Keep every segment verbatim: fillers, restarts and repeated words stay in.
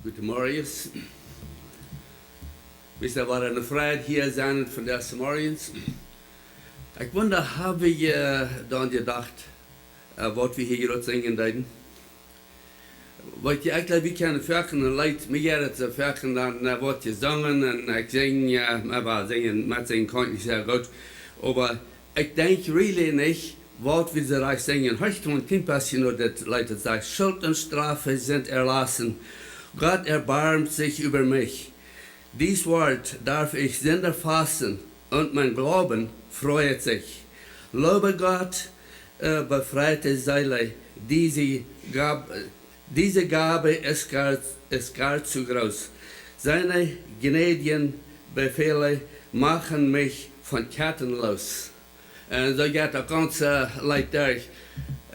Goodemorjes. Wie sent wada eene Freid hia sennen von de Samaritans. Ekj wunda, hab wie, äh, dan jedocht, äh, waut wie hia jrod sinjen deeden? Weet jie, ekj jleew, wie kjennen foaken een Leet, mie jeit et soo, foaken dan, äh, woat jesungen un ekj sinj, äh, oba sinjen, met sinjen kaun ekj nich sea goot. Oba ekj denkj really nich, waut wie soo rajcht sinjen. Horcht mol een kjlien bät no dit Leet, daut sajcht: Schuld und Strafe sind erlassen. Gott erbarmt sich über mich. Dies Wort darf ich Sünder fassen und mein Glauben freut sich. Lobe Gott, äh, befreite Seele, diese Gab-, diese Gabe ist gar, ist gar zu groß. Seine gnädigen Befehle machen mich von Ketten los. Un soo jeit daut gaunze Leet derch.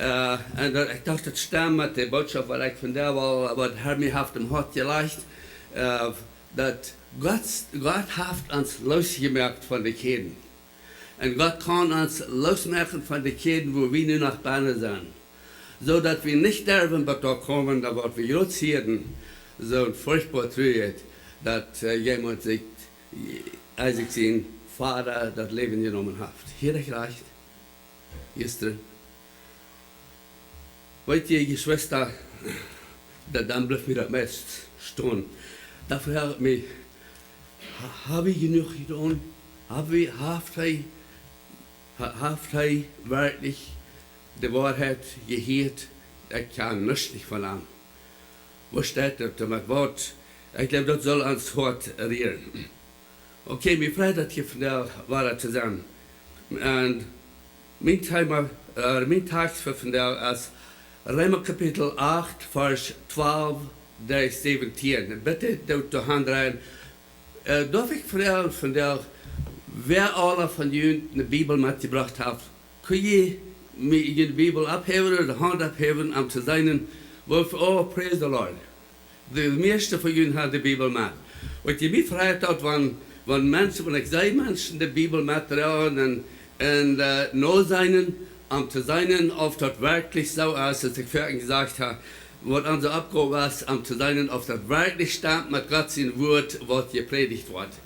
Äh, un daut, ekj docht, daut stemt met de Botschaft, waut ekj vondoag aul, waut Herr mie haft em Hoat jelajcht, äh, daut Gott, Gott haft ons losjemoakt von de Kjäden. Un Gott kaun ons losmoaken von de Kjäden, wua wie nu noch bennen sent. Soo daut wie nich derwen bat doa komen, daut waut wie jrod hieeden, soo een furchtboa Truagheit, daut, äh, jemaunt sikj, äh, sikj sien Voda daut Läwen jenomen haft. Hia daut jlikjt. Jistren. Weet jie, Jeschwista, daut dan blift mie daut meist stonen. Doafäa hab ekj mie, ha-, hab ekj jenuach jedonen? Hab wie, haft hee, ha-, haft hee werkjlich de Woarheit jehieet? Ekj kjan nuscht nich von am. Woo steit daut doamet? Waut, ekj jleew, daut saul ons Hoat rieren. Okay, mie freit daut hia vondoag wada to sennen. Un mien Thema, äh, mien Tekst fa vondoag es Reema Kapitel acht, Varsch twalf bat säwentieen. Bitte doot doa aundreien. Äh, doaf ekj froagen vondoag, wäa aula von junt eene Bibel metjebrocht haft? Kjenn jie mie june Bibel opphäwen ooda de Haunt opphäwen, om to seenen, woo, oh, praise the Lord. De mieeschte von junt haben de Bibel met. Waut jie, mie freit daut, wan, wan Menschen, wan ekj see Menschen de Bibel metdroagen un, un, äh, noseenen, om to seenen, auf daut werkjlich soo es, aus ekj foaken jesajcht hab, waut onse Oppgow es, om to seenen, auf daut werkjlich stemt met Gott sien Wort, waut jeprädicht woat.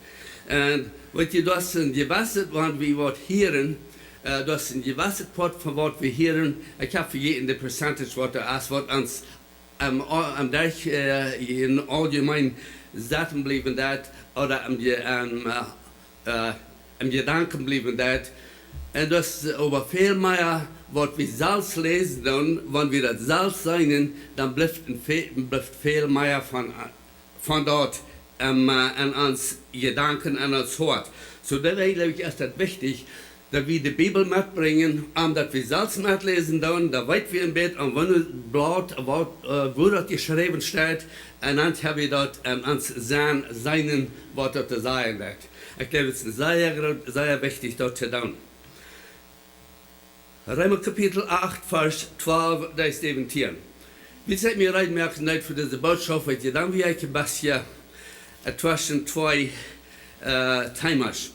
Un weet jie, daut es een jewesset, wan wie waut hieren, äh, daut es een jewesset Poat von waut wie hieren. Ekj hab vejäten de percentage waut doa es, waut ons em, em Dach, äh, en auljemein sitten bliewen deit, ooda em, je-, em, äh, äh, em Jedanken bliewen deit. Un daut es oba väl mea, waut wie selfst läsen doonen, wan wie daut selfst seenen, dan blift een ve-, blift väl mea von, von daut, ähm, äh, en ons Jedanken, en ons Hoat. Soo, doawäajen jleew ekj, es daut wichtich, daut wie de Bibel metbrinjen, om daut wie selfst metläsen doonen, dan weet wie een bät aun waut Blaut, waut, äh, woo daut jeschräwen steit, un dan hab wie daut en ons Senn, seenen, waut daut to sajen haft. Ekj jleew, daut es sea groot, sea wichtich, daut to doonen. Reema Kapitel acht, Varsch twalf bat säwentieen. Wie sent mie reed moaken deed fa dise Botschaft, weet jie, dan wia ekj een bät, äh, tweschen twee, äh, Themas.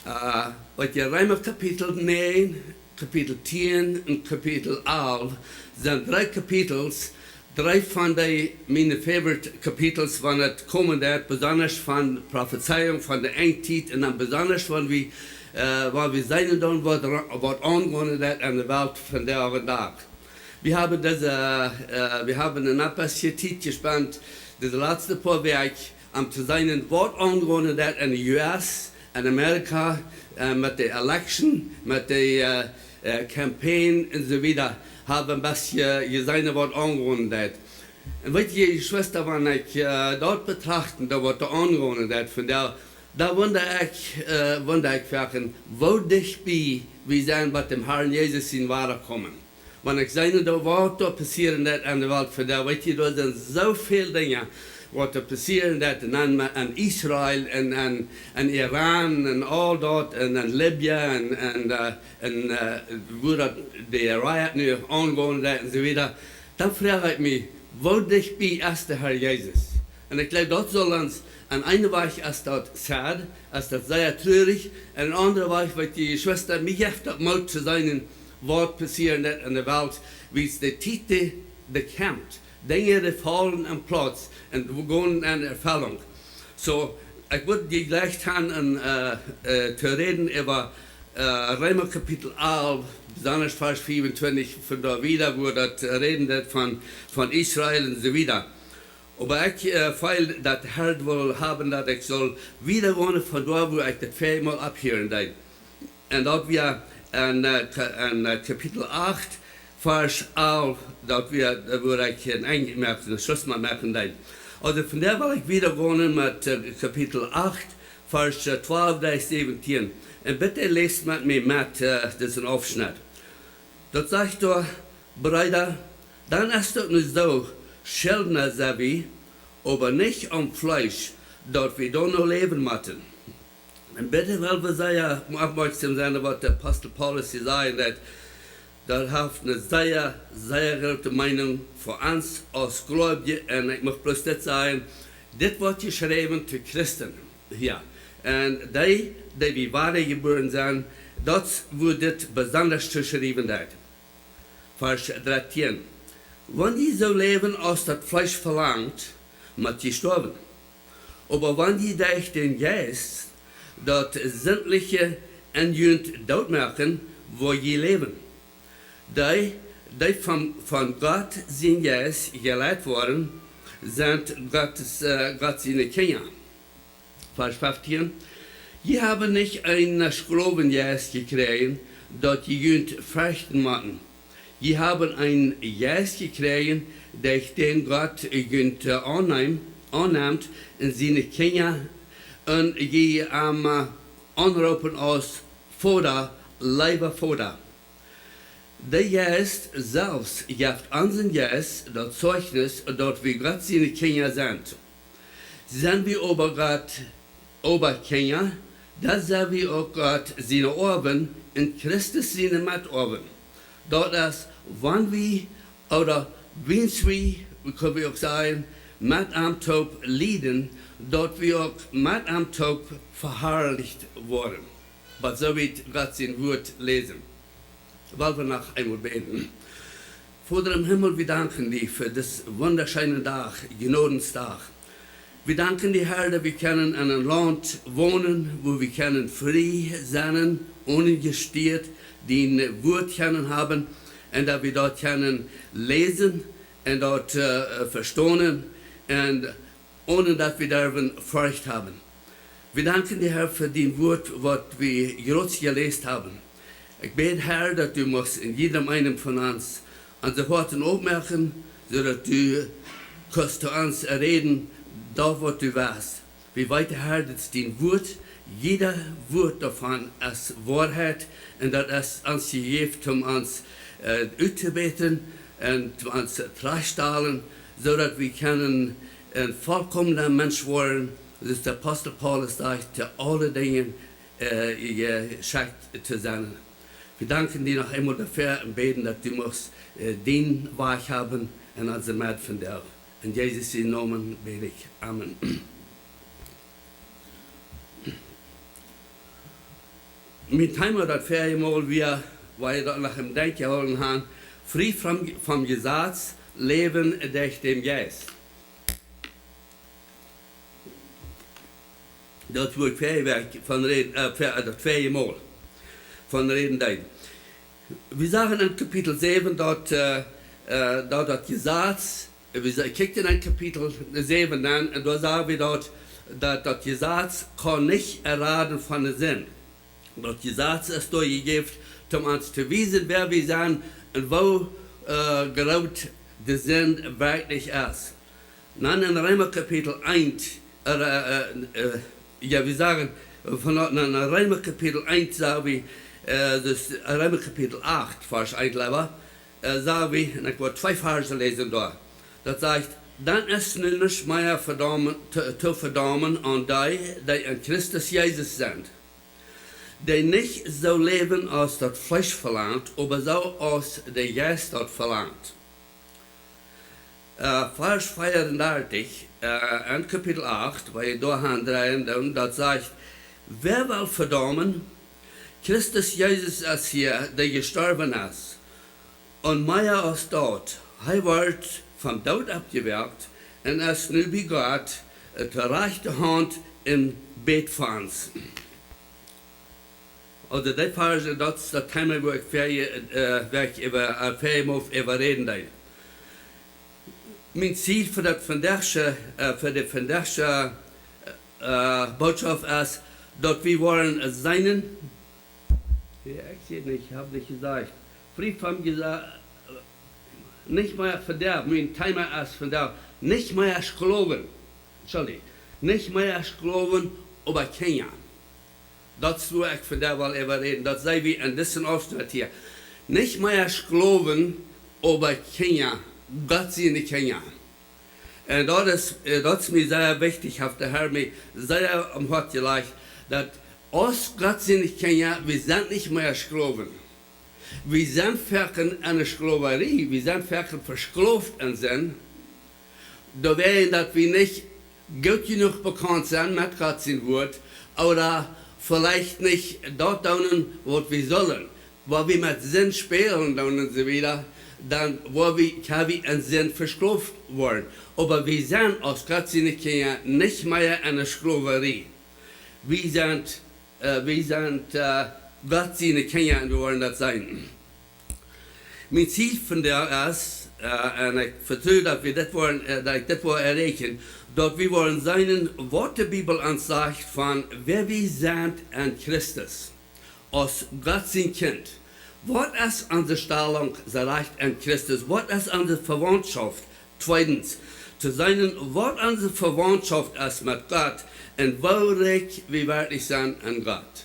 Äh, weet jie, Reema Kapitel näajen, Kapitel tieen un Kapitel alf sent dree Kapitels, dree von de, miene favorite Kapitels, wan et komen deit, besonda von Profezeiunk von de Enjtiet, un dan besonda, wan wie, äh, wan wie seenen doonen, waut, waut aungonen deit aun de Welt vondoag dän Dach. Wie haben dise, äh, wie haben een poa Tiet jespent, dise latste poa Wäakj, om to seenen, waut aungonen deit en de U S, en Amerika, äh, met de Election, met de, äh, äh, Campaign un soo wieda, haben een bät jeseenen, waut aungonen deit. Un weet jie, Jeschwista, wan ekj, äh, daut betracht, daut waut doa aungonen deit vondoag, dan wunda ekj, äh, wunda ekj foaken, woo dicht bie wie sent met däm Herrn Jesus sien Wadakomen. Wan ekj seenen doo, waut doa passieren deit aun de Welt vondoag, weet jie, doa sent soo väl Dinja, waut doa passieren deit, un dan, äh, en Israel, un, un, en Iran, un aul daut, un en Libyen, un, un, äh, un, äh, woo daut de Riot nu aungonen deit un soo wieda, dan froag ekj mie, woo dicht bie es de Herr Jesus? Un ekj jleew, daut saul ons, aun eene Wajch es daut sad, es daut sea trurich, un aun de aundre Wajch, weet jie, Jeschwista, mie jeft daut Moot to seenen, waut passieren deit en de Welt, wiels de Tiet, dee, dee kjemt, Dinja, dee faulen en Plauz un gonen en Erfellunk. Soo, ekj wudd jlikj han, äh, äh, to räden äwa, äh, Reema Kapitel alf, besonda Varsch fiefuntwintich, von doa wieda, wua daut räden deit von, von Israel un soo wieda. Oba ekj, äh, feel daut de Herr well haben, daut ekj saul wieda gonen von doa, wua ekj daut väaje Mol opphieren deed. Un daut wia en, äh, Ka-, en, äh, Kapitel acht, Varsch alf, daut wia, äh, wua ekj een Enj moaken, een Schluss moaken deed. Aulsoo, von doa well ekj wieda gonen met, äh, Kapitel acht, Varsch, äh, twalf bat säwentieen. Un bitte läst met mie met, äh, disen Aufschnett. Daut sajcht doa: Breeda, dan es daut nu soo, Schildna sent wie, oba nich aum Fleesch, daut wie doano läwen motten. Un bitte well wie sea oppmoakjsom sennen, waut de Apostel Paulus hia sajcht, daut, daut haft eene sea, sea groote Meenunk fa ons aus Gleubje. Un ekj mucht bloos dit sajen, dit woat jeschräwen to Christen. Jo. Un dee, dee wie wadajebuaren sent, daut woat dit besonda to schriewen daut. Varsch dartieen. Wan jie soo läwen, aus daut Fleesch velangt, mott jie stoawen. Oba wan jie derch dän Jeist daut Sintliche en junt doot moaken, woa jie läwen. Dee, dee von, von Gott sien Jeist jeleit woaren, sent Gott, äh, Gott siene Kjinja. Varsch feftieen. Jie haben nich eenen Sklowenjeist jekjräajen, daut jie junt ferchten motten. Jie haben eenen Jeist jekjräajen, derch dän Gott junt, äh, aunnemt, aunnemt en siene Kjinja, un jie am, äh, aunroopen aus Voda, leewa Voda. De Jeist selfst jeft onsen Jeist daut Zeichnis, daut wie Gott siene Kjinja sent. Sent wie oba Gott, oba Kjinja, dan sent wie uk Gott siene Oawen un Christus siene Metoawen. Daut es, wan wie, ooda wiels wie, kjenn wie uk sajen, met am toop lieden, daut wie uk met am toop veharlicht woaren. Waut soo wie Gott sien Wort läsen. Well wie noch eemol bäden. Voda em Himmel, wie danken die fa disen wundascheenen Dach, Jnodendach. Wie danken die, Herr, daut wie kjennen en een Launt wonen, wua wie kjennen frie sennen, one jestieet dien Wort kjennen haben, un daut wie daut kjennen läsen un daut, äh, vestonen, un one daut wie doaräwa Forcht haben. Wie danken die, Herr, fa dien Wort, waut wie jrod jeläst haben. Ekj bäd, Herr, daut du muchst en jiedem eenen von ons onse Hoaten oppmoaken, soo daut du kaust to ons räden, daut waut du west. Wie weeten, Herr, daut es dien Wort, jieda Wort doavon es Woarheit, un daut es ons jejäft, om ons, äh, uttobätren un om ons trajchtostalen, soo daut wie kjennen een volkomna Mensch woaren, soo aus de Apostel Paulus sajcht, to aule Dinja, äh, jeschekjt to sennen. Wie danken die noch eemol doafäa un bäden, daut du muchst, äh, dien Wajch haben en onse Medd vondoag. En Jesus sienen Nomen bäd ekj. Amen. Mien Thema daut väaje Mol wia, wua jie daut noch em Denkj jehoolen haben, frie vom, vom Jesaz, Läwen derch dän Jeist. Daut wia väaje Wäakj von räden, äh, väa-, äh, daut väaje Mol von räden deed. Wie sagen en Kapitel säwen daut, äh, äh, daut daut Jesaz, wie sa-, kjikjten en Kapitel säwen dan, un doa sagen wie daut, daut daut Jesaz kaun nich erraden von de Sind. Daut Jesaz es doa jejäft, om ons to wiesen, wäa wie sent un woo, äh, groot de Sind werkjlich es. Dan en Reema Kapitel eent, äh, äh, äh, jo, wie sagen, von, en Reema Kapitel eent sagen wie, äh, daut es Reema Kapitel acht, Varsch eent, leewa, äh, sagen wie, un ekj well twee Varsch läsen doa. Daut sajcht: Dan es nu nuscht mea vedaumen, to, to vedaumen aun dee, dee en Christus Jesus sent, dee nich soo läwen aus daut Fleesch velangt, oba soo aus de Jeist daut velangt. Äh, Varsch veeaundartich, äh, en Kapitel acht, wua jie doa aundreien doonen, daut sajcht: Wäa well vedaumen? Christus Jesus es hia, dee jestorwen es. Un mea aus daut, hee woat vom Doot oppjewakjt un es nu bie Gott, äh, to rajchte Haunt un bät fa ons. Aulsoo, dee Varsch, daut es daut Thema, wua ekj väa, äh, wua ekj äwa, äh, väa mol äwa räden deed. Mien Ziel fa daut vondoagsche, äh, fa de vondoagsche, äh, Bootschoft es, daut wie woaren seenen, jo, ekj sie nich, hab nich jesajcht. Frie von jesa-, nich mea vedoawen, mien Thema es vondoag, nich mea Sklowen. Sorry, nich mea Sklowen, oba Kjinja. Daut es wua ekj vondoag well äwa räden. Daut saj wie en disen Aufschnett hia. Nich mea Sklowen, oba Kjinja. Gott siene Kjinja. Un daut es, äh, daut es mie sea wichtich, haft de Herr mie sea aum Hoat jelajcht, daut aus Gott siene Kjinja, wie sent nich mea Sklowen. Wie sent foaken enne Sklowerie, wie sent foaken vesklowt un sent, doawäajen daut wie nich goot jenuach bekaunt sent met Gott sien Wuat, ooda veleicht nich daut doonen, waut wie sullen. Wua wie met Sind spälen doonen un soo wieda, dan woa wie, kjenn wie en Sind veskloft woaren. Oba wie sent aus Gott siene Kjinja nich mea enne Sklowerie. Wie sent, äh, wie sent, äh, Gott siene Kjinja un wie woaren daut sennen. Mien Ziel vondoag es, äh, un ekj vetru daut wie dit woaren, äh, daut ekj dit woa erreichen, daut wie woaren seenen, waut de Bibel ons sajcht von wäa wie sent en Christus. Aus Gott sien Kjint. Waut es onse Stalunk, soo rajcht, en Christus? Waut es onse Vewauntschoft? Tweedens, to seenen, waut onse Vewauntschoft es met Gott un woo rikj wie werkjlich sent en Gott.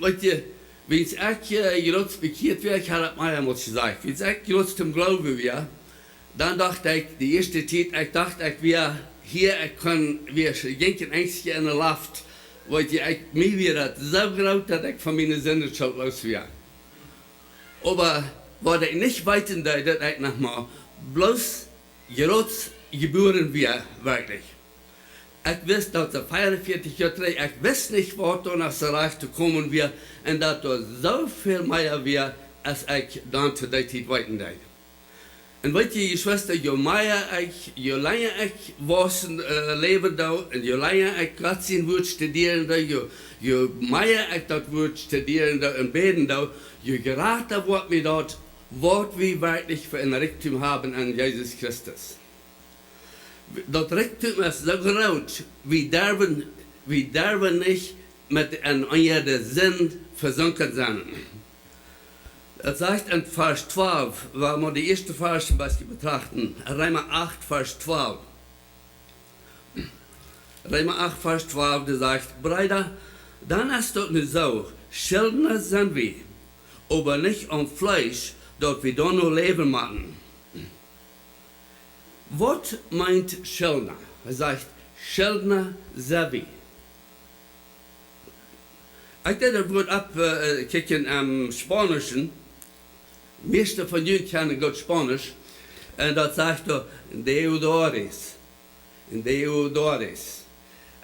Weet jie, wiels ekj, äh, jrod bekjieet wia, ekj hab daut mol eemol jesajcht, wiels ekj jrod toom Gloowen wia, dan docht ekj, de ieeschte Tiet, ekj docht, ekj wia hia, ekj kunn, wia, jinkj een Enjskje enne Loft, weet jie, ekj, mie wia daut soo groot, daut ekj von miene Sinden schuldloos wia. Oba waut ekj nich weeten deed, daut ekj noch mau bloos jrod jebuaren wia, werkjlich. Ekj wist daut soo veeaunvieetich Joa trigj, ekj wist nich, waut doa noch soo rajcht to komen wia, un daut doa soo väl mea wia, aus ekj dan to dee Tiet weeten deed. Un weet jie, Jeschwista, jo mea ekj, jo lenja ekj wausen, äh, läwen doo, un jo lenja ekj Gott sien Wuat studieren doo, jo, jo mea ekj daut Wuat studieren doo un bäden doo, jo jrata woat mie daut, waut wie werkjlich fa een Rikjdom haben en Jesus Christus. Daut Rikjdom es soo groot, wie derwen, wie derwen nich met en onje de Sind vesunken sennen. Daut sajcht en Varsch twalf, wua wie de ieeschte Varsch een bät betrachten, Reema acht, Varsch twalf. Reema acht, Varsch twalf, dee sajcht: Breeda, dan es daut nu soo, Schildna sent wie, oba nich aum Fleesch, daut wie doano läwen motten. Waut meent Schildna? Hee sajcht, Schildna sent wie. Ekj deed daut Wuat opp, äh, kjikjen em Spaunischen. Mieeschte von junt kjennen goot Spaunisch. Un daut sajcht doa deudores. Deudores.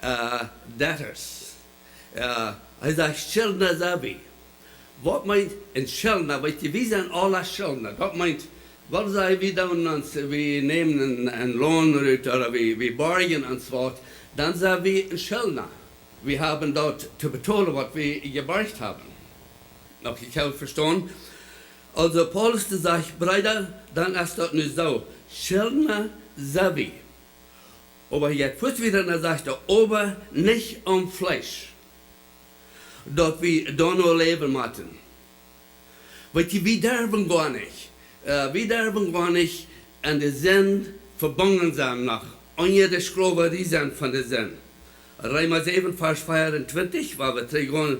Äh, debtors. Äh, hee sajcht, Schildna sent wie. Waut meent een Schildna? Weet jie, wie sent aula Schildna. Daut meent, waut saj wie dan, aus wie nämen een, een Loon rut ooda wie, wie borjen ons waut, dan sent wie een Schildna. Wie haben daut to betolen, waut wie jeborcht haben. Noch, jie kjennen vestonen? Aulsoo, Paulus, dee sajcht, Breeda, dan es daut nu soo. Schildna sent wie. Oba hee jeit fuats wieda un dan sajcht hee, oba nich aum Fleesch, daut wie doano läwen motten. Weet jie, wie derwen goanich, äh, wie derwen goanich aun de Sind vebungen sennen noch, onje de Sklowerie sennen von de Sind. Reema säwen, Varsch veeauntwintich, wua wie trigjgonen,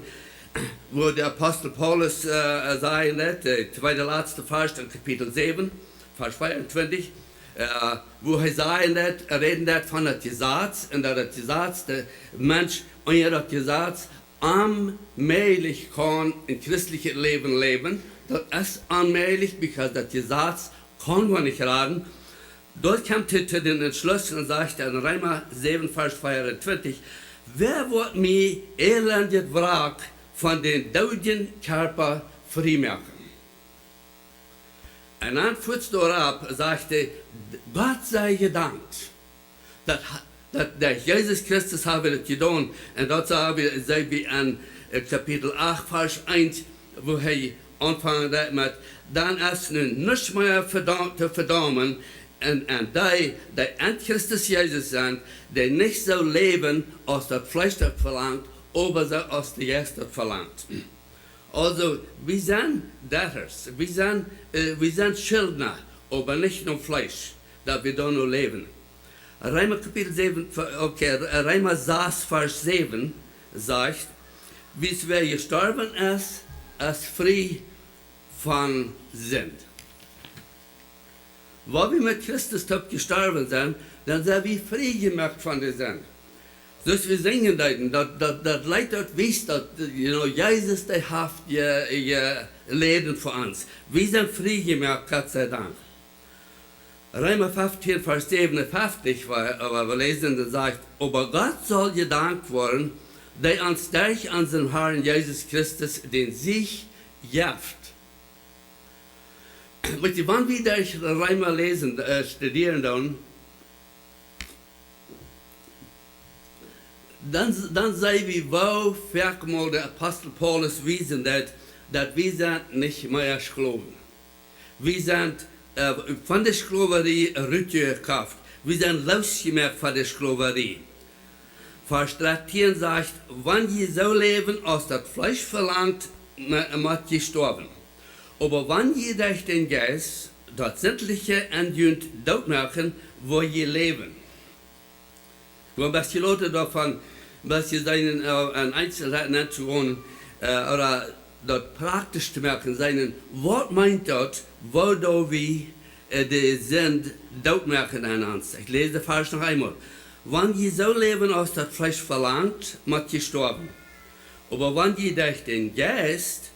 wua de Apostel Paulus, äh, säd en daut, de tweede latste Varsch en Kapitel säwen, Varsch veeauntwintich, äh, wua hee säd en daut, räd en daut von daut Jesaz, un daut daut Jesaz, de Mensch unja daut Jesaz onmäajlich kaun een christlichet Läwen läwen. Daut es onmäajlich, because daut Jesaz kaun nich raden. Doa kjemt hee to dän Entschluss un sajcht en Reema säwen, Varsch veeauntwintich: Wäa woat mie, elendjet Wrack, von dän doodjen Kjarpa frie moaken? Un dan fuaz doaropp sajcht hee: "Gott sei jedankt, daut, daut derch Jesus Christus hab wie daut jedonen." Un daut saj wie, saj wie en, äh, Kapitel acht, Varsch eent, wua hee aunfangen deit met: "Dan es nu nuscht mea vedau-, to vedaumen en, en dee, dee en Christus Jesus sent, dee nich soo läwen aus daut Fleesch daut velangt, oba soo aus de Jeist daut velangt." Aulsoo, wie sent debtors, wie sent, äh, wie sent Schildna, oba nich no Fleesch, daut wie doano läwen. Reema Kapitel säwen, okay, Reema sas, Varsch säwen sajcht: "Wiels wäa jestorwen es, es frie von Sind." Wan wie met Christus toop jestorwen sent, dan sent wie frie jemoakt von de Sind. Soo aus wie sinjen deeden, daut, daut, daut Leet daut wiest daut, you know, Jesus, dee haft je, jeläden fa ons. Wie sent frie jemoakt, Gott sei Dank. Reema feftieen, Varsch säwenunfeftich, wua, wua wie läsen, daut sajcht: "Oba Gott saul jedankt woaren, dee ons derch onsen Harn Jesus Christus dän Sieg jeft." Weet jie, wan wie derch Reema läsen, äh, studieren dan, dan, dan seenen wie, woo foaken mol de Apostel Paulus wiesen deed, daut wie sent nich mea Sklowen. Wie sent, äh, von de Sklowerie rutjekoft. Wie sent loosjemoakt von de Sklowerie. Varsch dartieen sajcht: "Wan jie soo läwen aus daut Fleesch velangt, mo-, mott jie stoawen. Oba wan jie derch dän Jeist daut Sintliche en junt dootmoaken, woa jie läwen." Wie een bät lota doavon, een bät seenen, äh, en Eenzelheiten auntogonen, äh, ooda daut praktisch to moaken, seenen, waut meent daut, woo doo wie, äh, de Sind dootmoaken en ons? Ekj läs dän Varsch noch eemol. "Wan jie soo läwen aus daut Fleesch velangt, mott jie stoawen. Oba wan jie derch dän Jeist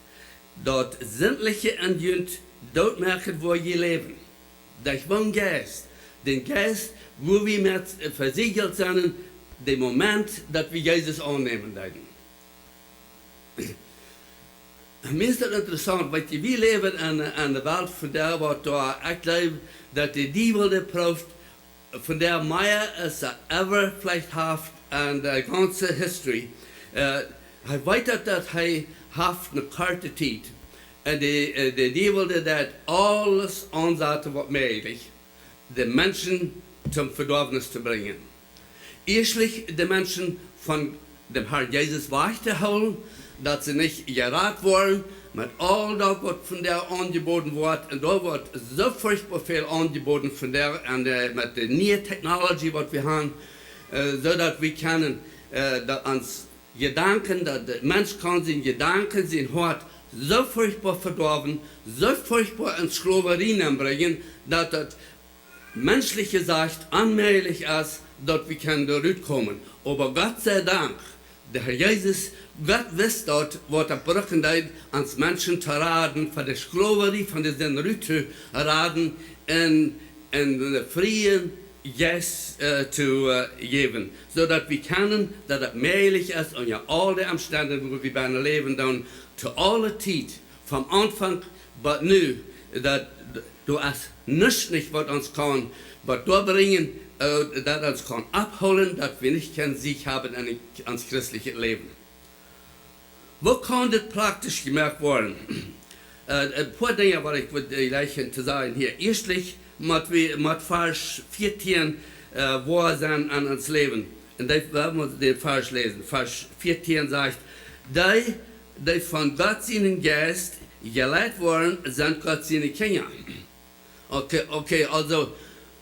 daut Sintliche en junt dootmoaken, woa jie läwen." Daut es dän Jeist. Dän Jeist, wua wie met, äh, vesieejelt sent, dän Moment daut wie Jesus aunnämen deeden. Mie es daut interessaunt, wiels wie läwen en, en de Welt vondoag, waut doa, ekj jleew, daut de Diewel dee proowt vondoag mea aus hee ever veleicht haft en de gaunze history. Äh, hee weet daut, daut hee haft eene korte Tiet. Un de, äh, de Diewel dee deit aules aunsaten waut mäajlich, de Menschen toom Vedoawen to brinjen. Ieeschtlich de Menschen von däm Harn Jesus wajch to hoolen, daut see nich jerat woaren met aul daut waut vondoag aunjeboden woat. Un doa woat soo furchtboa väl aunjeboden vondoag, un, äh, met de niee technology waut wie haben, äh, soo daut wie kjennen, äh, daut ons Jedanken, daut de Mensch kaun siene Jedanken, sien Hoat soo furchtboa vedoawen, soo furchtboa en Sklowerie nenbrinjen, daut daut menschlich jesajcht onmäajlich es, daut wie kjennen doa rutkomen. Oba Gott sei Dank, de Herr Jesus, Gott wist daut, waut hee brucken deed, ons Menschen to raden, von de Sklowerie von de Sind rut to raden, un, un eenen frieen Jeist, äh, to, äh, jäwen, soo daut wie kjennen, daut daut mäajlich es, unja aul de Omstend, wua wie bennen läwen, dan to aule Tiet, vom Aunfank bat nu, daut, doa es nuscht nich, waut ons kaun, waut doa brinjen, äh, daut ons kaun aufhoolen, daut wie nich kjennen Sieg haben en ons christlichet Läwen. Woo kaun dit praktisch jemoakt woaren? Äh, een poa Dinja waut ekj wudd, äh, jlikjen to sajen hia. Ieeschtlich mott wie, mott Varsch vieetieen, äh, woa sennen en ons Läwen. Un dee, wie motten dän Varsch läsen. Varsch vieetieen sajcht: "Dee, dee von Gott sienen Jeist jeleit woaren, sent Gott siene Kjinja." Okay, okay, aulsoo,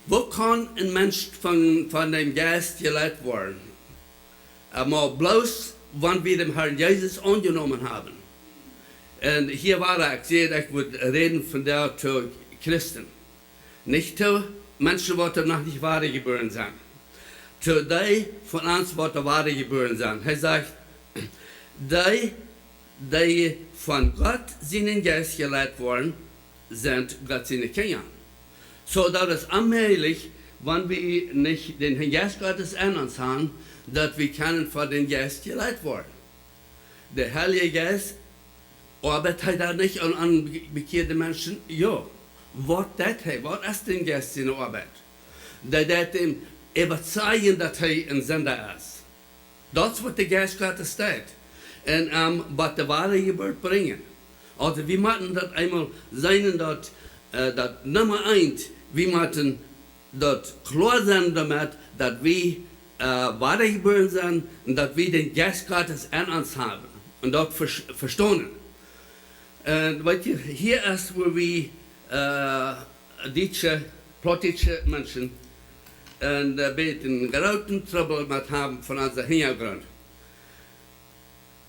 woo kaun een Mensch von, von däm Jeist jeleit woaren? Emol bloos, wan wie däm Harn Jesus aunjenomen haben. Un hia wada, ekj saj, ekj wudd räden vondoag to Christen. Nich to Menschen, waut noch nich wadajebuaren sent. To dee von ons, waut wadajebuaren sent. Hee sajcht: "Dee, dee von Gott sienen Jeist jeleit woaren, sent Gott siene Kjinja." Soo, daut es onmäajlich, wan wie nich dän Harn Jeist Gottes en ons haben, daut wie kjennen von dän Jeist jeleit woaren. De Heilje Jeist, oabeit hee daut nich aun, aun bekjeade Menschen? Jo. Waut deit hee? Waut es dän Jeist siene Oabeit? Dee deit am äwazeijen, daut hee een Sinda es. Daut es waut de Jeist Gottes deit. Un am bat de Wadajeburt brinjen. Aulsoo, wie motten daut eemol seenen, daut, äh, daut Numma eent, wie motten daut kloa sennen doamet, daut wie, äh, wadajebuaren sent un daut wie dän Jeist Gottes en ons haben. Un daut ver-, vestonen. Un weet jie, hia es, wua wie, äh, dietsche, plautdietsche Menschen een, äh, bät grooten Trubbel met haben von onsen Hinjagrunt.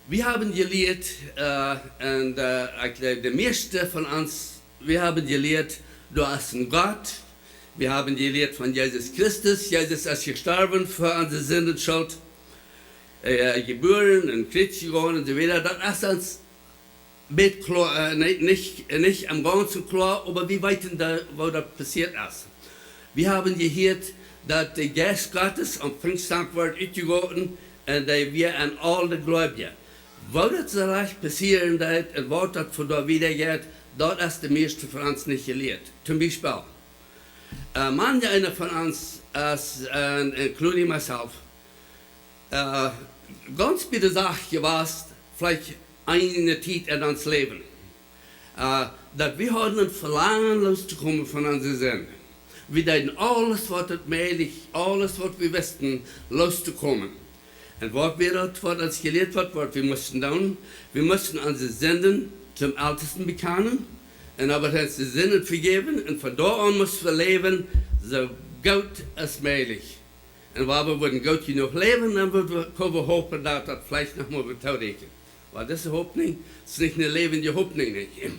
Wie haben jelieet, äh, un, äh, ekj jleew, de mieeschte von ons, wie haben jelieet, doa es een Gott. Wie haben jelieet von Jesus Christus. Jesus es jestorwen fa onse Sindenschult. Äh, jebuaren un Kjriez jegonen un soo wieda. Daut es ons bät kloa, äh, nich, nich, nich em gaunzen kloa, oba wie weeten, daut, woo daut passieet es. Wie haben jehieet, daut de Jeist Gottes aum Pinjstdach wort utjegoten un dee wia en aul de Gleubje. Woo daut soo rajcht passieren deed un waut daut von doa wieda jeit, daut es de mieeschte von ons nich jelieet. Toom Biespel, äh, manjeena von ons es, äh, including myself, äh, gaunz bie de Sach jewast, veleicht eene Tiet en ons Läwen, äh, daut wie hauden een Velangen, loos to komen von onse Sind. Wie deeden aules, waut et mäajlich, aules, waut wie wisten, loos to komen. Un waut wia daut, waut ons jelieet wort, waut wie musten doonen? Wie musten onse Sinden toom Eltesten bekjanen un oba onse Sinden vejäwen. Un von doa aun musten wie läwen, soo goot aus mäajlich. Un wan wie wudden goot jenuach läwen, dan wudden wie, kunnen wie hopen, daut daut veleicht noch mol wudd toorieekjen. Oba dise Hopninj es nich eene läwendje Hopninj, nich?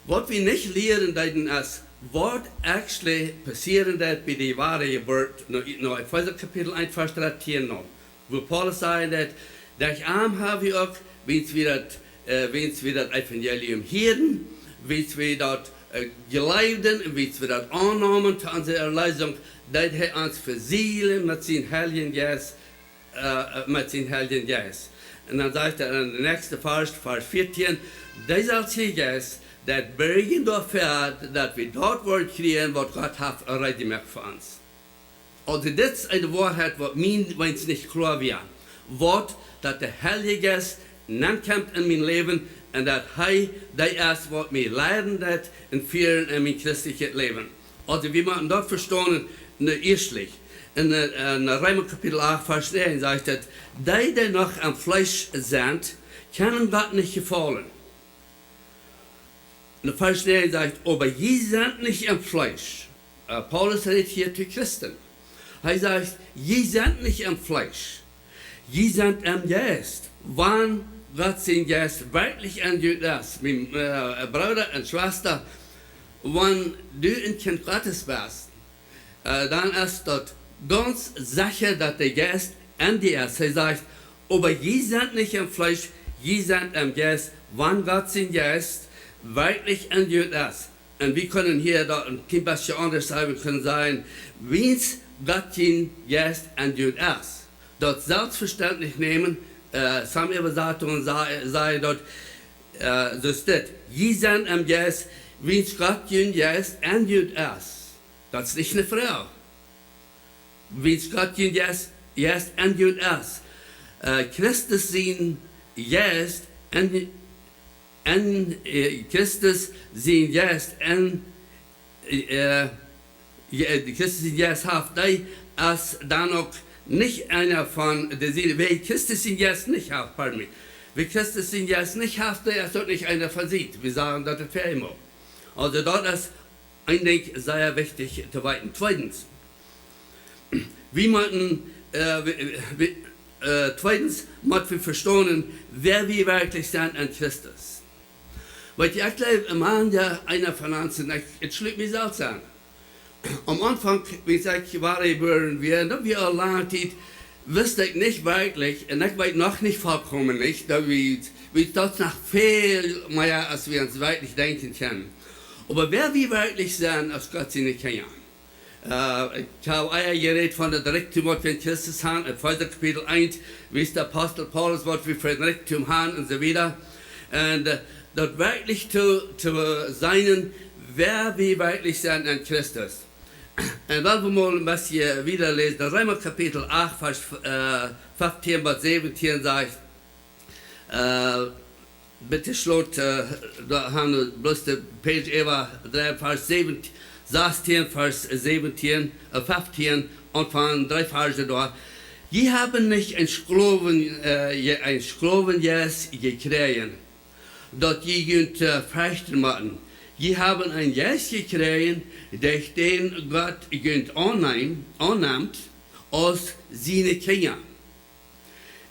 Waut wie nich lieren deeden es, waut actually passieren deed bie de Wadajeburt, no, no Efeesa Kapitel eent, Varsch dartieen no, wua Paulus sajen deed, derch am ha wie uk, wiels wie daut, äh, wiels wie daut Evangelium hieeden, wiels wie daut, äh, jleewden un wiels wie daut aunnamen to onse Erlösung, deed hee ons vesieelen met sienen Heiljen Jeist, äh, met sienen Heiljen Jeist. Un dan sajcht hee en de näakjste Varsch, Varsch vieetieen, dee selwje Jeist, dee borjen doafäa, daut wie daut woaren kjrieen, waut Gott haft reed jemoakt fa ons. Aulsoo, dit es eene Woarheit, waut mie weens nich kloa wia. Waut, daut de Heilje Jeist nenkjemt en mien Läwen un daut hee dee es, waut mie leiden deit un fieren en mien christeljet Läwen. Aulsoo, wie motten daut vestonen, ne, ieeschtlich. En, äh, en Reema Kapitel acht, Varsch näajen sajcht et, dee, dee noch aum Fleesch sent, kjennen Gott nich jefaulen. En Varsch näajen sajcht, oba jie sent nich em Fleesch. Äh, Paulus rät hia to Christen. Hee sajcht, jie sent nich em Fleesch. Jie sent em Jeist. Wan Gott sien Jeist werkjlich en junt es, mien, äh, Brooda un Schwesta, wan du een Kjint Gottes best, äh, dan es daut gaunz secha, daut de Jeist en die es. Hee sajcht, oba jie sent nich em Fleesch, jie sent em Jeist, wan Gott sien Jeist werkjlich en junt es. Un wie kjennen hia daut een kjlien bät aundasch sajen, wie kjennen sajen, wiels Gott sien Jeist en junt es. Daut selfstvestentlich nämen, äh, some Äwasatungen sa-, sajen daut, äh, soo steit, jie sent em Jeist, wiels Gott sien Jeist en junt es. Daut es nich ne Froag. Wiels Gott sien Jeist, Jeist en junt es. Äh, Christus sien Jeist en, en, äh, Christus sien Jeist en, äh, Je-, äh, Christus sien Jeist haft, dee es dan uk nich eena von de Siene. Wäa Christus sien Jeist nich haft, pardon me. Wäa Christus sien Jeist nich haft, dee es uk nich eena von Siene. Wie sajen daut väl mol. Aulsoo, daut es een Dinkj sea wichtich to weeten. Tweedens, wie motten, äh, wie, wie, äh, tweedens mott wie vestonen, wäa wie werkjlich sent en Christus. Weet jie, ekj jleew, manjeena von ons, un ekj, et schlut mie selfst aun. Aum Aunfank, wiels ekj wadajebuaren wia, daut wia aul lange Tiet, wist ekj nich werkjlich, un ekj weet noch nich vollkomen nich, daut wie, wie daut noch väl mea aus wie ons werkjlich denkjen kjennen. Oba wäa wie werkjlich sent aus Gott siene Kjinja. Äh, ekj hab ea jerät von daut Rikjdom, waut wie en Christus han, en Efeesa Kapitel eent, wiest de Apostel Paulus, waut wie fa een Rikjdom han un soo wieda. Un, äh, daut werkjlich to, to seenen, wäa wie werkjlich sent en Christus. Un wan wie mol een bät wieda läsen, dan Reema Kapitel acht, Varsch, äh, feftieen bat säwentieen sajcht, äh, bitte schlot, äh, doa han wie bloos de Page äwa dree, Varsch säwentieen, sastieen, Varsch säwentieen, äh, feftieen, un von dree Varsch doa. Jie haben nich een Sklowen, äh, je-, een Sklowenjeist jekjräajen, daut jie junt, äh, ferchten motten. Jie haben een Jeist jekjräajen, derch dän Gott junt aunnemt, aunnemt aus siene Kjinja.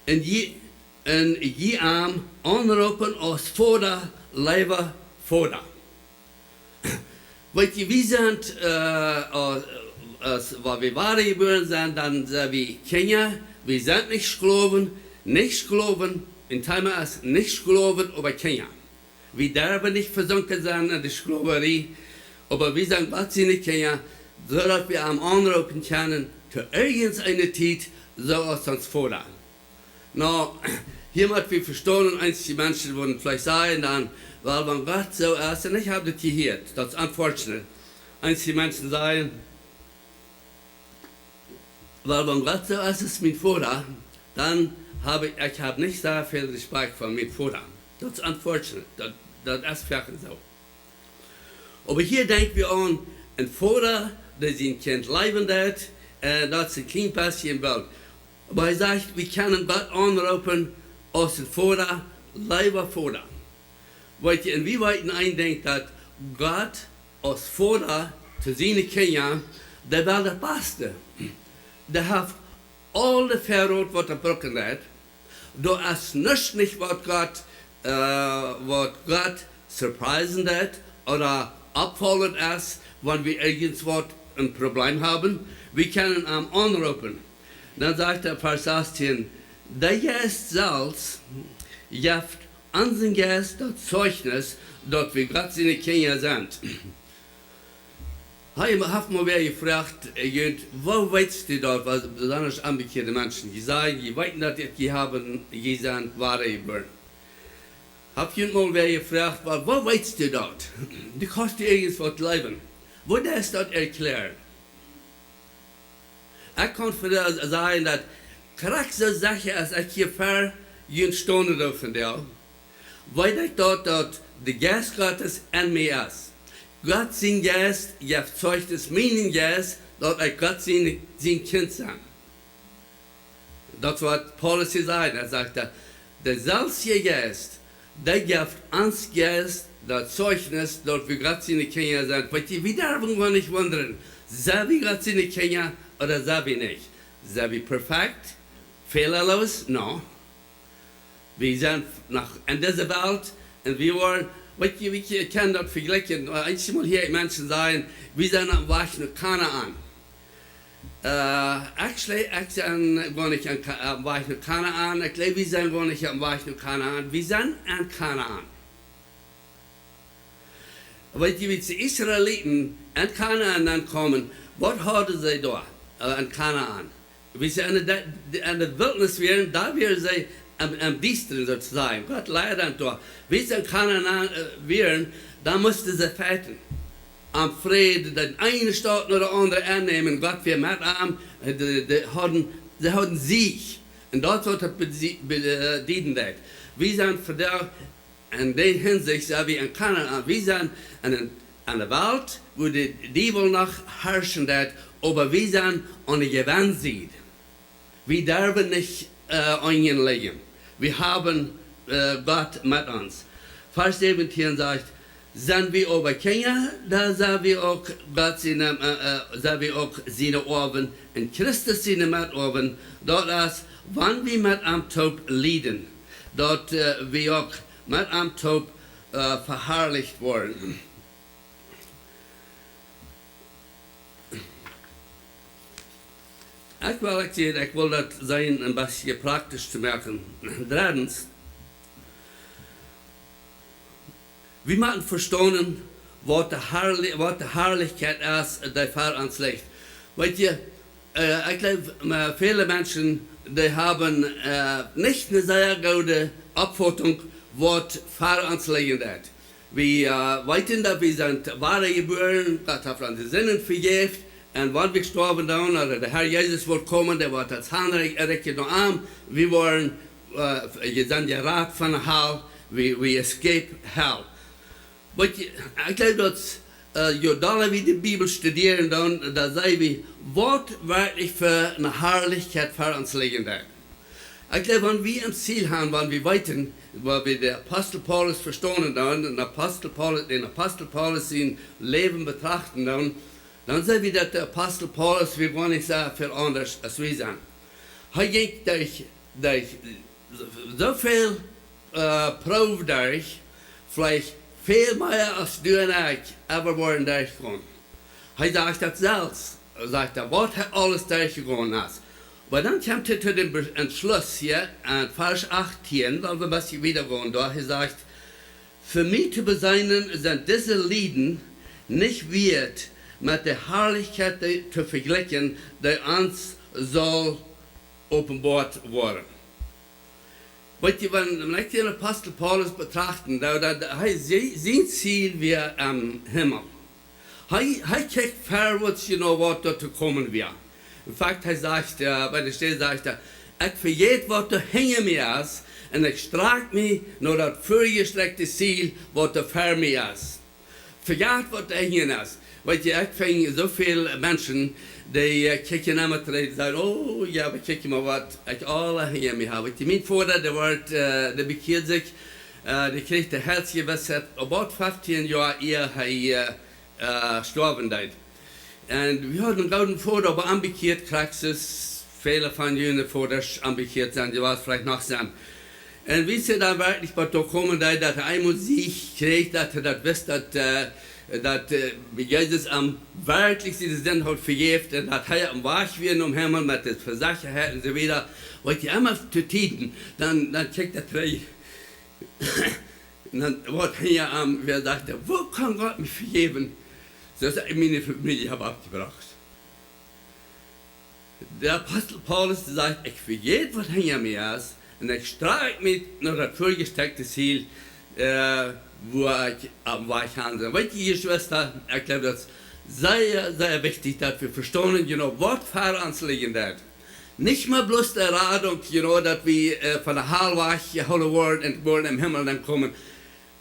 Un jie, un jie am aunroopen aus Voda, leewa Voda. Weet jie, wie sent, äh, aus, aus, wan wie wadajebuaren sent, dan sent wie Kjinja. Wie sent nich Sklowen, nich Sklowen. Een Thema es nich Sklowen, oba Kjinja. Wie derwen nich vesunken sennen en de Sklowerie, oba wie sent Gott siene Kjinja, soo daut wie am aunroopen kjennen to irjent eene Tiet, soo aus ons Voda. Nu, hia mott wie vestonen, eenje Menschen wudden veleicht sajen dan, well, wan Gott soo es, un ekj hab daut jehieet, daut es unfortunate. Eenje Menschen sajen, well, wan Gott soo es aus mien Voda, dan hab ekj, ekj hab nich soo väl Respekt fa mien Voda. Daut es unfortunate, daut, daut es werkjlich soo. Oba hia denkj wie aun een Voda, dee sien Kjint leewen deit, un daut es een kjlien bät een Bilt. Oba hee sajcht, wie kjennen Gott aunroopen aus een Voda, leewa Voda. Weet jie, un wie weeten een Dinkj, daut Gott aus Voda to siene Kjinja, dee well daut Baste. Dee haft aul de Väarot, waut hee brucken deit. Doa es nuscht nich, waut Gott, äh, waut Gott surprisen deit ooda oppfaulent es, wan wie irjent waut een Problem haben. Wie kjennen am aunroopen. Dan sajcht hee, Varsch sastieen, de Jeist selfst jeft onsen Jeist daut Zeichnis, daut wie Gott siene Kjinja sent. Hee haft mol wäa jefroacht, äh, junt, woo weetst du daut, waut besonda onbekjeade Menschen? Jie sajen, jie weeten daut, jie haben, jie sent wadajebuaren. Haft junt mol wäa jefroacht, waut, woo weetst du daut? Du kaust die irjent waut jleewen. Woo deist daut erkjläaren? Ekj kaun fa die sajen, daut krakjt soo secha aus ekj hia ver junt stonen doo vondoag, weet ekj daut, daut de Jeist Gottes en mie es. Gott sien Jeist jeft Zeichnis mienen Jeist, daut ekj Gott sien, sien Kjint sie. Daut es waut Paulus hia sajcht. Hee sajcht, de selwje Jeist, dee jeft ons Jeist daut Zeichnis, daut wie Gott siene Kjinja sent. Weet jie, wie derwen nich wundren, sent wie Gott siene Kjinja ooda sent wie nich? Sent wie perfekt? Fälalos? No. Wie sent noch en dise Welt un wie woaren, weet jie, wie jie kjennen daut vejlikjen. Äh, eenjemol hia Menschen sajen, wie sent oppem Wajch no Kanaan. Äh, actually, ekj sie goanich oppem Ka-, oppem Wajch no Kanaan. Ekj jleew, wie sent goanich oppem Wajch no Kanaan. Wie sent en Kanaan. Weet jie, aus de Israeliten en Kanaan aunkamen, waut hauden see doa, äh, en Kanaan? Aus see en de, de, en de Wiltnis wieren, doa wieren see em, em Diestren soo to sajen. Gott leid an doa. Aus see en Kanaan, äh, wieren, dan musten see fechten. Aum Fräd, de eene Staut no de aundre aunnämen. Gott wia met an, äh, dee, dee hauden, see hauden Sieg. Un daut es waut daut bede-, be-, äh, bedieden deed. Wie sent vondoag en dee Hinsicht sent wie en Kanaan. Wie sent en, en, en de Welt, wua de Diewel noch harschen deit, oba wie sent aun de Jewensied. Wie derwen nich, äh, unjen lijen. Wie haben, äh, Gott met ons. Varsch säwentieen sajcht, sent wie oba Kjinja, dan sent wie uk Gott siene, äh, äh, sent wie uk siene Oawen un Christus siene Metoawen, daut es, wan wie met am toop lieden, daut, äh, wie uk met am toop, äh, veharlicht woaren. Ekj well, ekj sie, ekj well daut seenen een bät praktisch to moaken. Dreddens, wie motten vestonen, waut de Harli-, waut de Harlichkjeit es, dee ver ons licht. Weet jie, äh, ekj jleew, äh, väle Menschen, dee haben, äh, nich eene sea goode Oppfatunk, waut ver ons lijen deit. Wie weeten, daut wie sent wadajebuaren, Gott haft onse Sinden vejäft. Un wan wie stoawen doonen, ooda de Herr Jesus woat komen, dee woat daut Hanrikj no am, wie woaren, je sent jerat von de Hal, we escape hell. Waut, ekj jleew daut, jo dolla wie de Bibel studieren doonen, dan seenen wie, waut werkjlich fa ne Harlichkjeit ver ons lijen deit. Ekj jleew, wan wie een Ziel han, wan wie weeten, woo wie de Apostel Paulus vestonen doonen, un Apostel Paulus, dän Apostel Paulus sien Läwen betrachten doonen, dan seenen wie, daut de Apostel Paulus wia goanich soo väl aundasch aus wie sent. Hee jinkj derch, derch soo väl Proow derch, veleicht väl mea aus du un ekj ever woaren derchgonen. Hee sajcht daut selfst, sajcht hee, waut hee aules derchjegonen es. Oba dan kjemt hee to dän Entschluss hia en Varsch achtieen, well wie een bät wieda gonen, doa hee sajcht: Fa mie to beseenen sent dise Lieden nich wieet, met de Harlichkjeit to vejlikjen, dee ons saul openboat woaren. Weetst du, wan ekj dän Apostel Paulus betrachten doo, dan hee, sien Ziel wia em Himmel. Hee kjikjt verwoats, you know, waut doa to komen wia. In fact, hee sajcht, bie de Städ sajcht hee: Ekj vejät, waut doa hinja mie es, un ekj strakj mie no daut väajestrakjte Ziel, waut doa ver mie es. Vejät, waut doa hinja es. Weetst du, ekj finj soo väl Menschen, dee kjikjen emma trigj, sajen: O jo, oba kjikj mol, waut ekj aules hinja mie hab. Weetst du, mien Voda, dee wort, dee bekjieed sikj, dee kjrieech de Heilsjewissheit about feftieen Joa ea hee stoawen deed. Un wie hauden een gooden Voda, oba onbekjieet, krakjt soo aus väle von june Vodasch onbekjieet sent, jie woaren veleicht noch seenen. Un wiels hee dan werkjlich bat doa komen deed, daut hee eemol Siech kjrieech, daut hee daut wist, daut, daut Jesus am werkjlich siene Sind haud vejäft un daut hee oppem Wajch wia nom Himmel met de Vesechaheit un soo wieda, waut hee emma to Tieden, dan kjikjt hee trigj. Un dan woat hee am, wäa sajcht: Woo kaun Gott mie vejäwen, soo aus ekj miene Famielje hab oppjebrocht? De Apostel Paulus sajcht: Ekj vejät, waut hinja mie es, un ekj strakj mie no daut väajestrakjte Ziel, wua ekj oppem Wajch han sie. Weetst du, Jeschwista, ekj jleew, daut es sea, sea wichtich, daut wie vestonen, you know, waut ver ons lijen deit. Nich mau bloos de Radunk, you know, daut wie von de Hal wajch jehoolen woaren un woaren em Himmel nenkomen.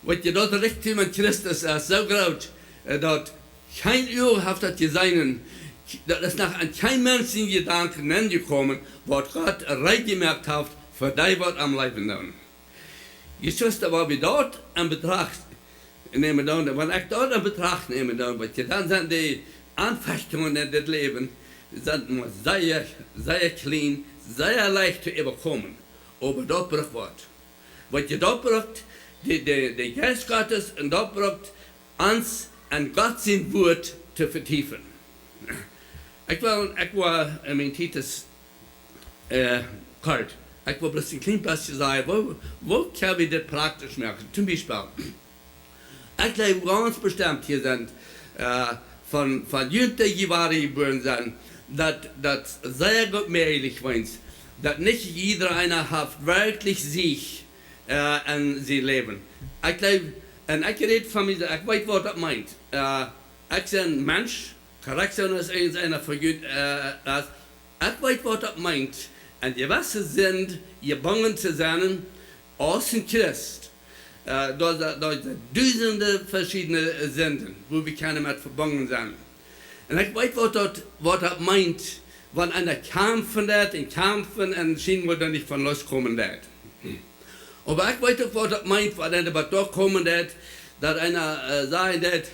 Weetst du, daut Rikjdom von Christus es soo groot, daut kjeen Uag haft daut jeseenen, daut es noch aun kjeen Mensch siene Jedanken nenjekomen, waut Gott reed jemoakt haft fa dee, waut am leewen doonen. Jeschwista, wan wie daut en Betracht nämen doonen, wan ekj daut en Betracht nämen doo, weetst du, dan sent de Aunfechtungen en dit Läwen, sent mau sea, sea kjlien, sea leicht to äwakomen. Oba daut brukt waut. Weetst du, daut brukt de, de Jeist Gottes un daut brukt ons en Gott sien Wuat to vetiefen. Ekj well, ekj woa en mien Tiet es kort. Ekj woa bloos een kjlien bät sajen, woo, woo kjenn wie dit praktisch moaken? Toom Biespel, ekj jleew gaunz bestemt hia sent von, von junt, dee jie wadajebuaren sent, daut, daut sea goot mäajlich es, daut nich jiedra eena haft werkjlich Siech en sien Läwen. Ekj jleew, un ekj räd von mie, ekj weet, waut daut meent. Ekj sie een Mensch, krakjt soo aus irjenteena von junt es. Ekj weet, waut daut meent, en jewesse Sind jebungen to sennen aus een Christ. Doa sent dusende veschiedne Sinden, wua wie kjennen met vebungen sennen. Un ekj weet, waut daut, waut daut meent, wan eena kjamfen deit un kjamfen un schient, woat doa nich von loskomen deit. Oba ekj weet uk, waut daut meent, wan eena bat doa komen deit, daut eena sajen deit: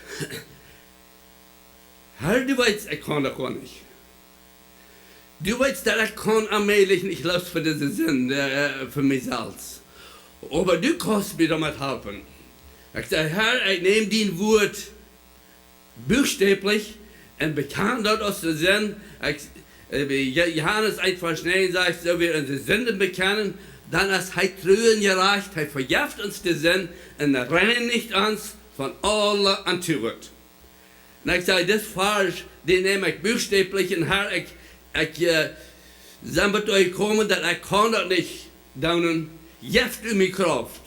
Herr, du weetst, ekj kaun daut goanich. Du weetst, daut ekj kaun onmäajlich nich loos von dise Sind, von mie selfst. Oba du kaust mie doamet halpen. Ekj saj: Herr, ekj näm dien Wuat buchstäblich un bekjan daut aus de Sind. Johanes eent Varsch näajen sajcht: Soo wie onse Sinden bekjanen, dan es hee tru un jerajcht, hee vejeft ons de Sind un reinicht ons von aule Ontut. Un ekj saj, dis Varsch, dän näm ekj buchstäblich un, Herr, ekj, ekj sie bat doa jekomen, daut ekj kaun daut nich doonen. Jeff du mie Krauft.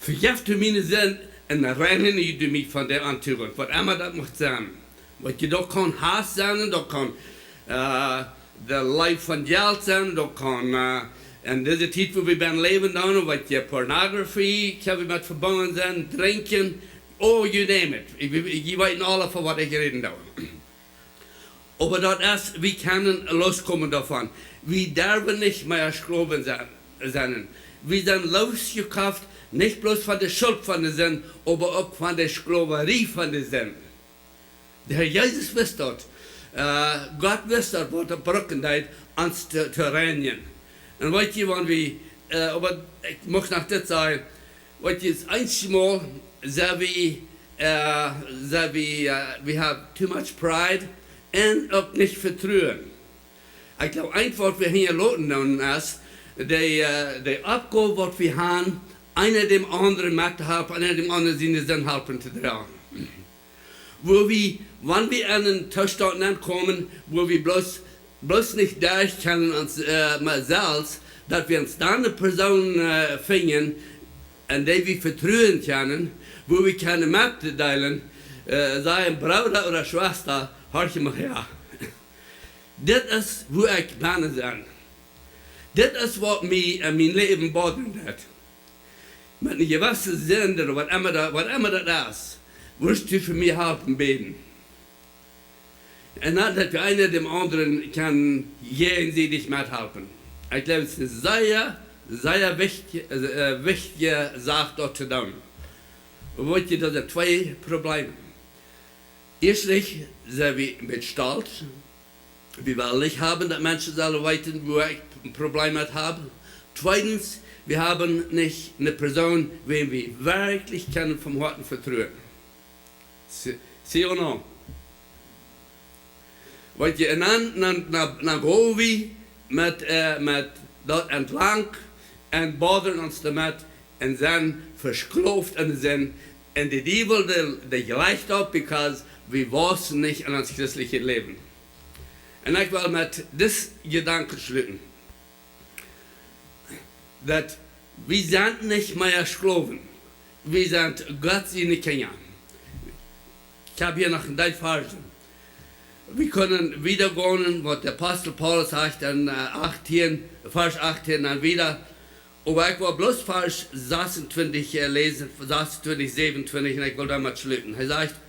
Vejeff du miene Sind, Un dan reinijen du mie von de Ontugunk, waut emma daut mucht sennen. Waut je, daut kaun Haus sennen, daut kaun, äh, de Leew von Jelt sennen, daut kaun, äh, en dise Tiet, wua wie benen läwen doonen, waut je, Pornografie, kjenn wie met vebungen sennen, drinkjen, oh, you name it. Jie, jie weeten aule, von waut ekj räden doo. Oba daut es, wie kjennen loskomen doavon. Wie derwen nich mea Sklowen sennen. Wie sent loosjekoft, nich bloos von de Schult von de Sind, oba uk von de Sklowerie von de Sind. De Herr Jesus wist daut. Äh, Gott wist daut, waut hee brucken deed, ons to, to reinijen. Un weet jie, wan wie, äh, oba ekj mucht noch dit sajen, weet jie, es eenjemol sent wie, äh, sent wie, äh, we have too much pride un uk nich Vetruen. Ekj jleew, eent waut wie hia loten doonen es, de, äh, de Oppgow waut wie haben, eena däm aundren met to halpen, eena däm aundren siene Sind halpen to droagen. Wua wie, wan wie en eenen Toostaunt aunkomen, wua wie bloos, bloos nich derch kjennen ons, äh, mau selfst, daut wie ons dan eene Persoon, äh, finjen, aun dee wie vetruen kjennen, wua wie kjennen metdeelen, äh, sajen, Brooda ooda Schwesta, horch mol häa. Dit es, wua ekj benen sie. Dit es, waut mie en mien Läwen bodren deit. Met eene jewesse Sind ooda waut emma daut, waut emma daut es, wurscht du fa mie halpen bäden. Un dan, daut wie eena däm aundren kjennen jäajensiedich methalpen. Ekj jleew, et es eene sea, sea wichtje, äh, wichtje Sach, daut to doonen. Weet jie, daut sent twee Probleme. Ieeschtlich sent wie met stolt. Wie wellen nich haben, daut Menschen sellen weeten, wua ekj een Problem met hab. Tweedens, wie haben nich eene Persoon, wäm wie werkjlich kjennen von Hoaten vetruen. Si, si ooda no? Weet jie, un dan, dan, dan, dan go wie met, äh, met daut entlang un bodren ons doamet un sent vesklowt aun de Sind. Un de Diewel, dee, dee jleicht opp, because wie wausen nich en ons christlichet Läwen. Un ekj well met disen Jedanken schluten, daut wie sent nich mea Sklowen. Wie sent Gott siene Kjinja. Ekj hab hia noch een Deel Varzen. Wie kjennen wieda gonen, waut de Apostel Paulus sajcht en, äh, achtieen, Varsch achtieen dan wieda. Oba ekj well bloos Varsch sasuntwintich, äh, läsen, sasuntwintich, säwenuntwintich, un ekj well doamet schluten. Hee sajcht: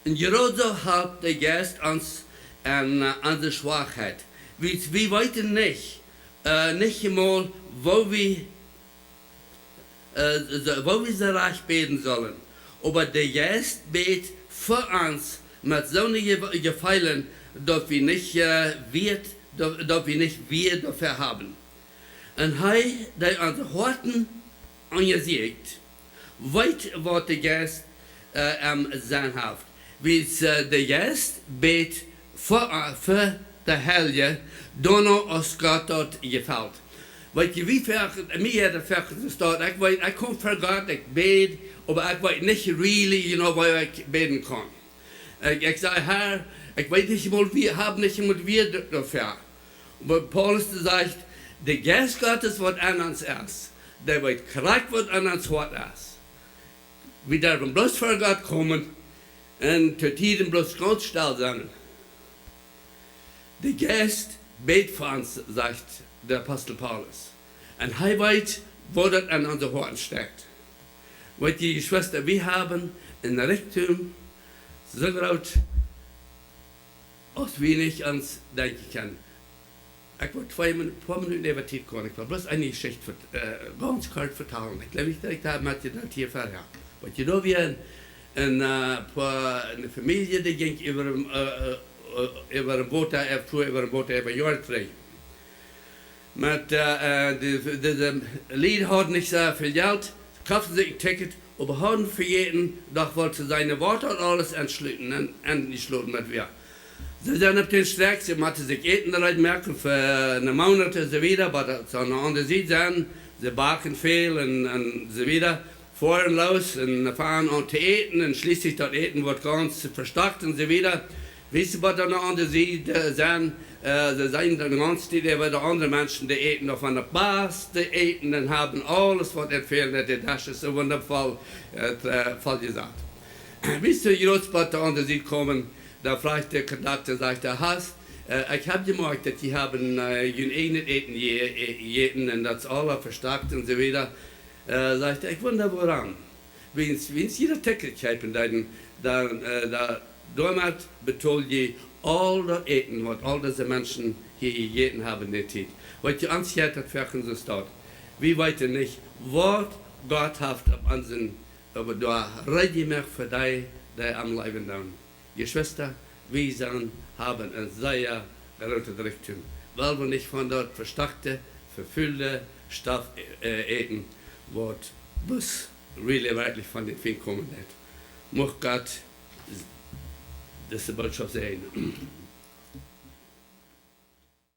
"Un jrod soo halpt de Jeist ons en, äh, onse Schwakheit." Wie, wie weeten nich, äh, nich emol, woo wie, äh, soo, woo wie soo rajcht bäden sellen. Oba de Jeist bät fa ons met soone Je-, Jefeelen, daut wie nich, äh, wieet, daut, daut wie nich Wieed doafäa haben. Un hee, dee onse Hoaten unjasieekjt, weet, waut de Jeist, äh, em Senn haft. Wiels, äh, de Jeist bät fa, äh, fa de Heilje, doano aus Gott daut jefelt. Weet jie, wie foaken, mie jeit daut foaken soo, ekj weet, ekj kom ver Gott, ekj bäd, oba ekj weet nich really, you know, woo ekj bäden kaun. Ekj, ekj saj: "Herr, ekj weet nich emol woo, hab nich emol Wieed doafäa." Oba Paulus, dee sajcht, de Jeist Gottes, waut en ons es, dee weet krakjt, waut en ons Hoat es. Wie derwen bloos ver Gott komen un to Tieden bloos gaunz stell sennen. De Jeist bät fa ons, sajcht de Apostel Paulus. Un hee weet, woo daut en onse Hoaten stekjt. Weet jie, Jeschwista, wie haben een Rikjdom soo groot, aus wie nich ons denkjen kjennen. Ekj well twee Minu-, poa Minuten äwa Tiet gonen. Ekj well bloos eene Jeschicht vert-, äh, gaunz kort vetalen. Ekj jleew nich, daut ekj doa met junt daut hia verhäa. Waut jie doa wieren, en, äh, poa, eene Famielje, dee jinkj äwa, äh, äh, äwa daut Wota, äh, fua äwa daut Wota äwa Joaren trigj. Met, äh, äh, dee, dee, dee Lied hauden nich soo väl Jelt, koften sikj een Ticket, oba hauden vejäten, doch wullen see seenen, waut daut aules enschluten un, un enjeschloten met wia. See sent opp dän Strakj, see motten sikj Äten reed moaken fa een Moonat un soo wieda, oba daut es aun de aundre Sied sennen, see backen väl un, un soo wieda. Foaren loos un fangen aun to äten un schlieslich daut Äten woat gaunz vestokt un soo wieda. Wie see bie de aundre Sied sent, see sent de gaunze Tiet äwa de aundre Menschen, dee äten doavon daut baste Äten un haben aules, waut et fält, daut de Desch es soo wundafoll voll jesat. Wie see jrod bie de aundre Sied komen, dan frajcht de Kondukta, sajcht hee: Hast, ekj hab jemoakjt, daut jie haben jun ieejnet Äten jejäten un daut es aula vestakt un soo wieda. Sajcht hee: Ekj wunda wuarom. Wiels, wiels jie daut Ticket kjeepen deeden, dan, doamet betold jie aul daut Äten, waut aul dise Menschen hia jejäten haben en de Tiet. Weet jie, ons jeit daut foaken soo staut. Wie weeten nich, waut Gott haft opp onsen, oba doa reed jemoakt fa dee, dee am leewen doonen. Jeschwista, wie sent, haben een sea grootet Rikjdom, wiels wie nich von daut vestakte, vefulde Stoff äten, waut bloos really werkjlich von dän Fient komen deit. Mucht Gott dise Bootschoft säajnen.